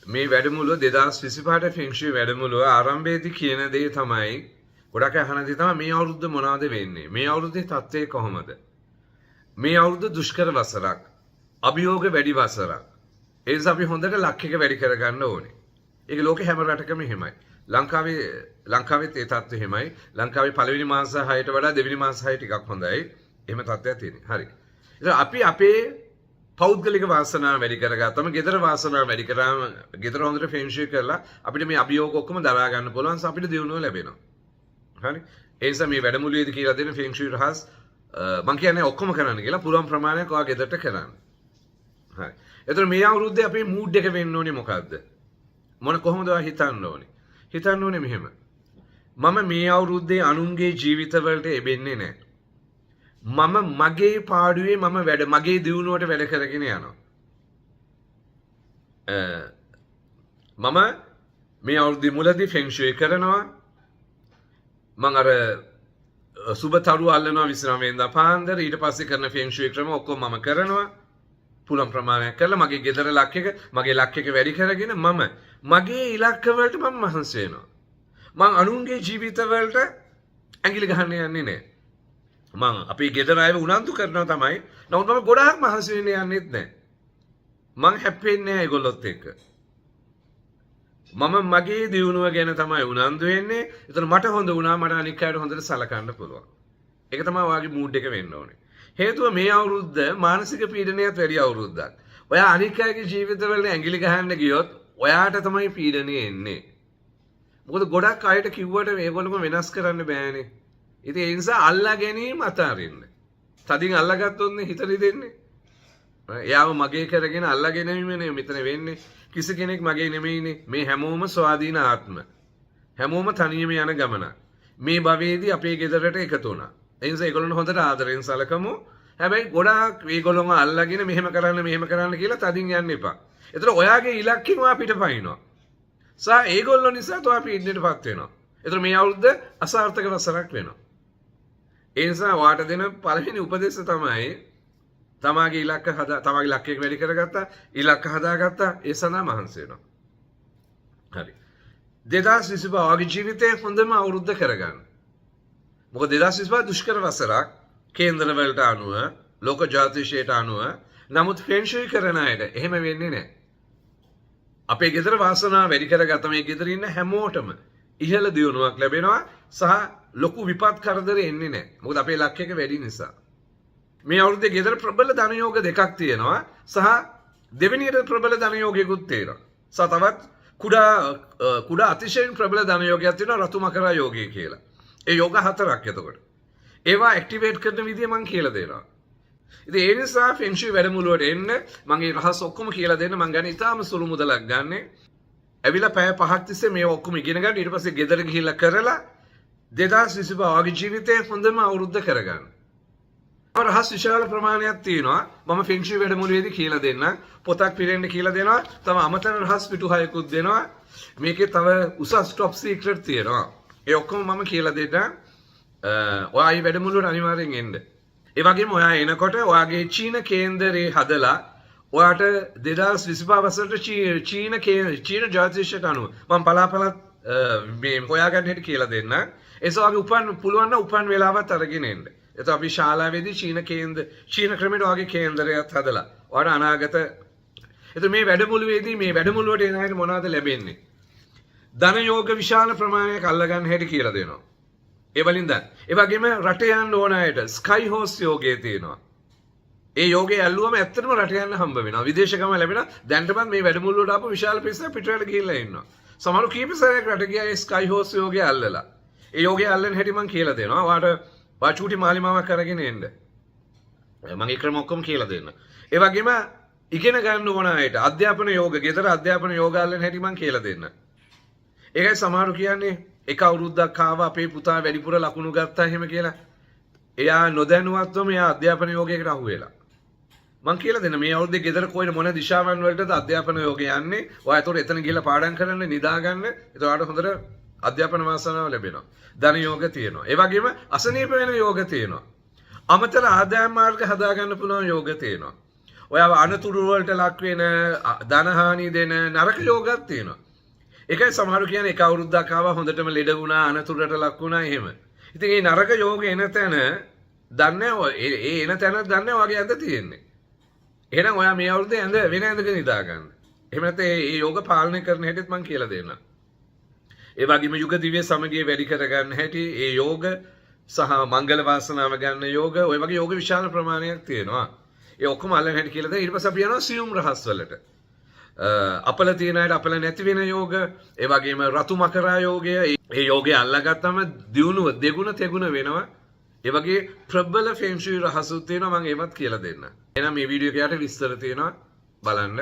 මේ වැඩමුළුව 2025ට ෆෙන්ෂුයි වැඩමුළුව ආරම්භයේදී කියන දේ තමයි, ගොඩක් අය අහන දේ තමයි, මේ අවුරුද්ද මොනවද වෙන්නේ? මේ අවුරුද්දේ තත්ත්වය කොහොමද? මේ අවුරුද්ද දුෂ්කර වසරක්. අභියෝග වැඩි වසරක්. ඒ නිසා අපි හොඳට ලක් එක වැඩි කරගන්න ඕනේ. ඒක ලෝකේ හැම රටකම එහෙමයි. ලංකාවෙත් ඒ තත්ත්වය එහෙමයි. ලංකාවේ පළවෙනි මාස 6ට වඩා දෙවෙනි මාස 6 ටිකක් හොඳයි. එහෙම තත්ත්වයක් තියෙනවා. හරි. ඉතින් අපි අපේ පෞද්ගලික වාසනාව වැඩි කරගත්තම, ගෙදර වාසනාව වැඩි කරාම, ගෙදර හොඳට ෆෙන්ෂුයි කරලා අපිට මේ අභියෝග ඔක්කොම දරා ගන්න පුළුවන්. අපිට දියුණුව ලැබෙනවා. හරි. ඒ නිසා මේ වැඩමුළුවේදී කියලා දෙන ෆෙන්ෂුයි රහස් මං කියන්නේ ඔක්කොම කරන්න කියලා, පුළුවන් ප්‍රමාණයක් ඔයා ගෙදරට කරන්න. හරි. එතකොට මේ අවුරුද්දේ අපේ මූඩ් එක වෙන්න ඕනේ මොකද්ද? කොහොමද ඔයා හිතන්න ඕනේ? හිතන්න ඕනේ මෙහෙම. මම මේ අවුරුද්දේ අනුන්ගේ ජීවිතවලට එබෙන්නේ නැහැ. මම මගේ පාඩුවේ මම වැඩ මගේ දියුණුවට වැඩ කරගෙන යනවා. මම මේ අවුරුද්දේ මුලදී ෆෙන්ෂුයි කරනවා. මං අර සුබ තරු අල්ලනවා 29 වෙනිදා පාන්දර. ඊට පස්සේ කරන ෆෙන්ෂුයි ක්‍රම ඔක්කොම මම කරනවා. පුළුවන් ප්‍රමාණයක් කරලා මගේ ගෙදර ලක් එක, මගේ ලක් එක වැඩි කරගෙන මම මගේ ඉලක්ක වලට මම මහන්සි වෙනවා. මං අනුන්ගේ ජීවිත වලට ඇඟිලි ගහන්න යන්නේ නැහැ. මං අපේ ගෙදර අයව උනන්දු කරනවා තමයි. නමුත් මම ගොඩාක් මහන්සි වෙන්න යන්නෙත් නැහැ. මං හැප්පෙන්නේ නැහැ ඒගොල්ලොත් එක්ක. මම මගේ දියුණුව ගැන තමයි උනන්දු වෙන්නේ. ඒතර මට හොඳ වුණා, මට අනික් අයට හොඳට සලකන්න පුළුවන්. ඒක තමයි ඔයාගේ මූඩ් එක වෙන්න ඕනේ. හේතුව මේ අවුරුද්ද මානසික පීඩනයත් වැඩි අවුරුද්දක්. ඔයා අනික් අයගේ ජීවිතවල ඇඟිලි ගහන්න ගියොත් ඔයාට තමයි පීඩනය එන්නේ. මොකද ගොඩක් අයට කිව්වට මේගොල්ලොම වෙනස් කරන්න බෑනේ. ඉතින් ඒ නිසා අල්ලා ගැනීම අතාරින්න. තදින් අල්ලාගත්තොත් නේ හිත රිදෙන්නේ. එයාව මගේ කරගෙන අල්ලා ගැනීමනේ මෙතන වෙන්නේ. කිසි කෙනෙක් මගේ නෙමෙයිනේ. මේ හැමෝම ස්වාධීන ආත්ම. හැමෝම තනියම යන ගමනක්. මේ භවයේදී අපේ ගෙදරට එකතු වුණා. ඒ නිසා ඒගොල්ලන්ට හොඳට ආදරෙන් සලකමු. හැබැයි ගොඩාක් ඒගොල්ලොම අල්ලගෙන මෙහෙම කරන්න මෙහෙම කරන්න කියලා තදින් යන්න එපා. ඒතර ඔයාගේ ඉලක්කෙන් ඔයා පිටපයින්නවා. සහ ඒගොල්ලෝ නිසා ඔයා පීඩනයටපත් වෙනවා. ඒතර මේ අවුරුද්ද අසාර්ථක වසරක් වෙනවා. ඒ නිසා ඔයාට දෙන පළවෙනි උපදේශ තමයි, තමාගේ ඉලක්ක හදා, තමාගේ ලක්ෂ්‍ය වැඩි කරගත්තා, ඉලක්ක හදාගත්තා, ඒ සඳහා මහන්සි වෙනවා. හරි. 2025 ඔයාගේ ජීවිතයේ හොඳම අවුරුද්ද කරගන්න. මොකද 2025 දුෂ්කර වසරක් කේන්දර වලට අනුව, ලෝක ජ්‍යොතිෂයට අනුව. නමුත් ෆෙන්ෂුයි කරන අයට එහෙම වෙන්නේ නැහැ. අපේ ගෙදර වාසනාව වැඩි කරගත්ත මේ ගෙදර ඉන්න හැමෝටම ඉහළ දියුණුවක් ලැබෙනවා සහ ලොකු විපත් කරදර එන්නේ නැහැ. මොකද අපේ ලක්ෂ්‍ය එක වැඩි නිසා. මේ අවුරුද්දේ ගෙදර ප්‍රබල ධන යෝග දෙකක් තියෙනවා සහ දෙවෙනියට ප්‍රබල ධන යෝගයකුත් තියෙනවා. සහ තවත් කුඩා කුඩා අතිශයින් ප්‍රබල ධන යෝගයක් තියෙනවා, රතු මකරා යෝගය කියලා. ඒ යෝග හතරක් එතකොට. ඒවා ඇක්ටිවේට් කරන විදිය මං කියලා දෙනවා. ඉතින් ඒ නිසා ෆෙන්ෂුයි වැඩමුළුවට එන්න. මං ඒ රහස් ඔක්කොම කියලා දෙන්න. මං ගන්න ඉතාම සුළු මුදලක් ගන්නෙ. ඇවිල්ලා පැය 5ක් තිස්සේ මේ ඔක්කොම ඉගෙන ගන්න. ඊට පස්සේ ගෙදර ගිහිල්ලා කරලා 2025 ඔයාගේ ජීවිතයේ හොඳම අවුරුද්ද කරගන්න. රහස් විශාල ප්‍රමාණයක් තියෙනවා. මම ෆෙන්ෂුයි වැඩමුළුවේදී කියලා දෙන්නම්. පොතක් පිරෙන්න කියලා දෙනවා. තව අමතර රහස් පිටු හයකුත් දෙනවා. මේකේ තව උසස් ටොප් සීක්‍රට් තියෙනවා. ඒ ඔක්කොම මම කියලා දෙන්නම්. ඔයා මේ වැඩමුළුවට අනිවාර්යෙන් එන්න. ඒ වගේම ඔයා එනකොට ඔයාගේ චීන කේන්දරේ හදලා ඔයාට 2025 වසරට චීන ජ්‍යොතිෂයට අනුව මම පලාපලත් මේ හොයාගන්න හැටි කියලා දෙන්නම්. ඒ නිසා ඔයාගේ උපන්, පුළුවන් නම් උපන් වෙලාවත් අරගෙන එන්න. එතකොට අපි ශාලාවේදී චීන ක්‍රමයට ඔයාගේ කේන්දරයත් හදලා ඔයාට අනාගත. එතකොට මේ වැඩමුළුවේදී, මේ වැඩමුළුවට එන අයට මොනවද ලැබෙන්නේ? ධන යෝග විශාල ප්‍රමාණයක් අල්ලගන්න හැටි කියලා දෙනවා. ඒ වලින් දැන් ඒ වගේම රට යන්න ඕන අයට ස්කයි හෝස් යෝගය තියෙනවා. ඒ යෝගය ඇල්ලුවම ඇත්තටම රට යන්න හම්බ වෙනවා. විදේශ ගමන ලැබෙනවා. දැන්ටමත් මේ වැඩමුළුවට ආපු විශාල පිරිසක් පිටරට ගිහිල්ලා ඉන්නවා. සමහරු කීප සැරයක් රට ගියා ඒ ස්කයි හෝස් යෝගය අල්ලලා. ඒ යෝගය අල්ලන හැටි මං කියලා දෙනවා. ඔයාට ඔයා චූටි මාලිමාවක් අරගෙන එන්න. මං ඒ ක්‍රම ඔක්කොම කියලා දෙන්න. ඒ වගේම ඉගෙන ගන්න ඕන අයට අධ්‍යාපන යෝග, ගෙදර අධ්‍යාපන යෝග අල්ලන හැටි මං කියලා දෙන්න. ඒකයි සමහරු කියන්නේ එක අවුරුද්දක් ආවා, අපේ පුතා වැඩිපුර ලකුණු ගත්තා එහෙම කියලා. එයා නොදැනුවත්වම එයා අධ්‍යාපන යෝගයකට අහු වෙලා. මං කියලා දෙන්න මේ අවුරුද්දේ ගෙදර කොයිද මොන දිශාවන් වලටද අධ්‍යාපන යෝගය යන්නේ. ඔයා ඒතකොට එතන ගිහලා පාඩම් කරන්න, නිදා ගන්න. එතකොට ඔයාට හොඳට අධ්‍යාපන වාසනාව ලැබෙනවා. ධන යෝග තියෙනවා. ඒ වගේම අසනීප වෙන යෝග තියෙනවා. අමතර ආදායම් මාර්ග හදාගන්න පුළුවන් යෝග තියෙනවා. ඔයාව අනතුරු වලට ලක් වෙන, ධන හානි දෙන නරක යෝගයක් තියෙනවා. ඒකයි සමහරු කියන්නේ එක අවුරුද්දක් ආවා හොඳටම ලෙඩ වුණා, අනතුරට ලක් වුණා එහෙම. ඉතින් මේ නරක යෝග එන තැන දන්නේ නැහැ, ඒ එන තැන දන්නේ නැහැ ඔයාගේ ඇඳ තියෙන්නේ. එහෙනම් ඔයා මේ අවුරුද්දේ ඇඳ වෙන ඇඳක නිදා ගන්න. එහෙම නැත්නම් ඒ යෝග පාලනය කරන හැටිත් මං කියලා දෙන්නම්. ඒ වගේම යුග දිව්‍ය සමගිය වැඩි කරගන්න හැටි, ඒ යෝග සහ මංගල වාසනාව ගන්න යෝග, ඔය වගේ යෝග විශාල ප්‍රමාණයක් තියෙනවා. ඒ ඔක්කොම අල්ලන හැටි කියලා දෙන්න. ඊට පස්සේ අපි යනවා සියුම් රහස් වලට. අපල තියෙන අයට අපල නැති වෙන යෝග, ඒ වගේම රතු මකරා යෝගය, ඒ යෝගය අල්ලගත්තම දියුණුව දෙගුණ තෙගුණ වෙනවා. ඒ වගේ ප්‍රබල ෆෙන්ෂුයි රහසුත් තියෙනවා, මම ඒවත් කියලා දෙන්න. එහෙනම් මේ වීඩියෝ එක යට විස්තර තියෙනවා බලන්න.